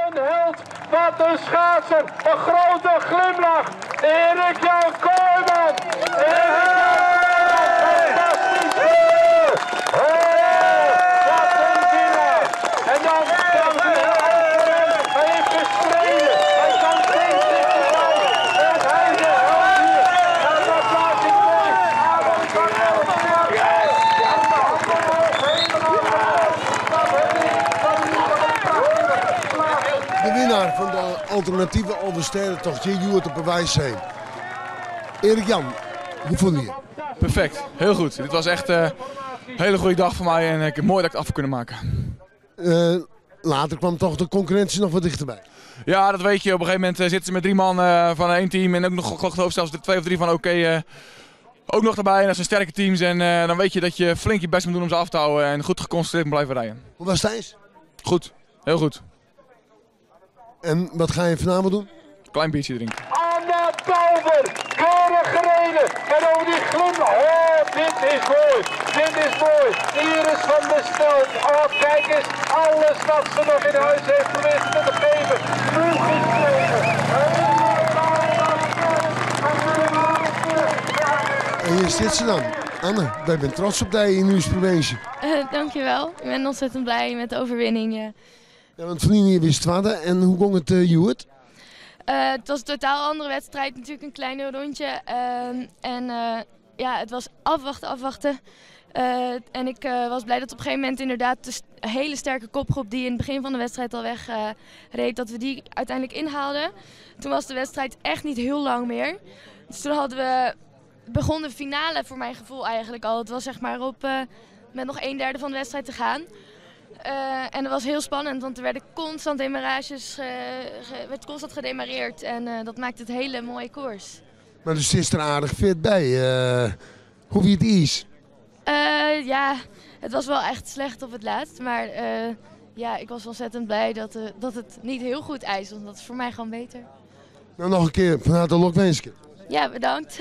Een held, wat een schaatser, een grote glimlach. Erik Jan Kooijman. Erik Jan Kooijman, fantastisch. Oh, wat een winnaar. En dan, dames en heren, hij heeft gestreden. Hij kan steeds dichterbij. En hij is de held hier. Gaat naar plaatsing 2. Aaron van Elst. De winnaar van de alternatieve Alverstedentocht hier hjoed op 'e Weisseen. Erik Jan, hoe fûn je? Perfect, heel goed. Dit was echt een hele goede dag voor mij en ik, mooi dat ik het af heb kunnen maken. Later kwam toch de concurrentie nog wat dichterbij. Ja, dat weet je. Op een gegeven moment zitten ze met 3 man van één team en ook nog, ik geloof zelfs de 2 of 3 van OK ook nog erbij. En dat zijn sterke teams en dan weet je dat je flink je best moet doen om ze af te houden en goed geconcentreerd moet blijven rijden. Hoe was Thijs? Goed, heel goed. En wat ga je vanavond doen? Klein biertje drinken. Anna Tauber, keurig gereden. En over die glimlach. Oh, dit is mooi. Dit is mooi. Iris van der Stelp. Oh, kijk eens. Alles wat ze nog in huis heeft geprobeerd te geven. Nu gestreden. En hier zit ze dan. Anne, wij zijn trots op die in uw provincie. Dankjewel. Ik ben ontzettend blij met de overwinning. Ja. Ja, want verleden jaar wist het en hoe ging het hjoed? Het was een totaal andere wedstrijd, natuurlijk een kleiner rondje. En het was afwachten, afwachten. En ik was blij dat op een gegeven moment inderdaad de hele sterke kopgroep die in het begin van de wedstrijd al weg reed, dat we die uiteindelijk inhaalden. Toen was de wedstrijd echt niet heel lang meer. Dus toen begon de finale voor mijn gevoel eigenlijk al. Het was met nog 1/3 van de wedstrijd te gaan. En dat was heel spannend, want er werden constant demarages werd constant gedemareerd en dat maakte het hele mooie koers. Maar dus is er aardig fit bij. Hoe wie het is? Ja, het was wel echt slecht op het laatst, maar ik was ontzettend blij dat het niet heel goed ijs, want dat is voor mij gewoon beter. Nou, nog een keer van harte lokwensje. Ja, bedankt.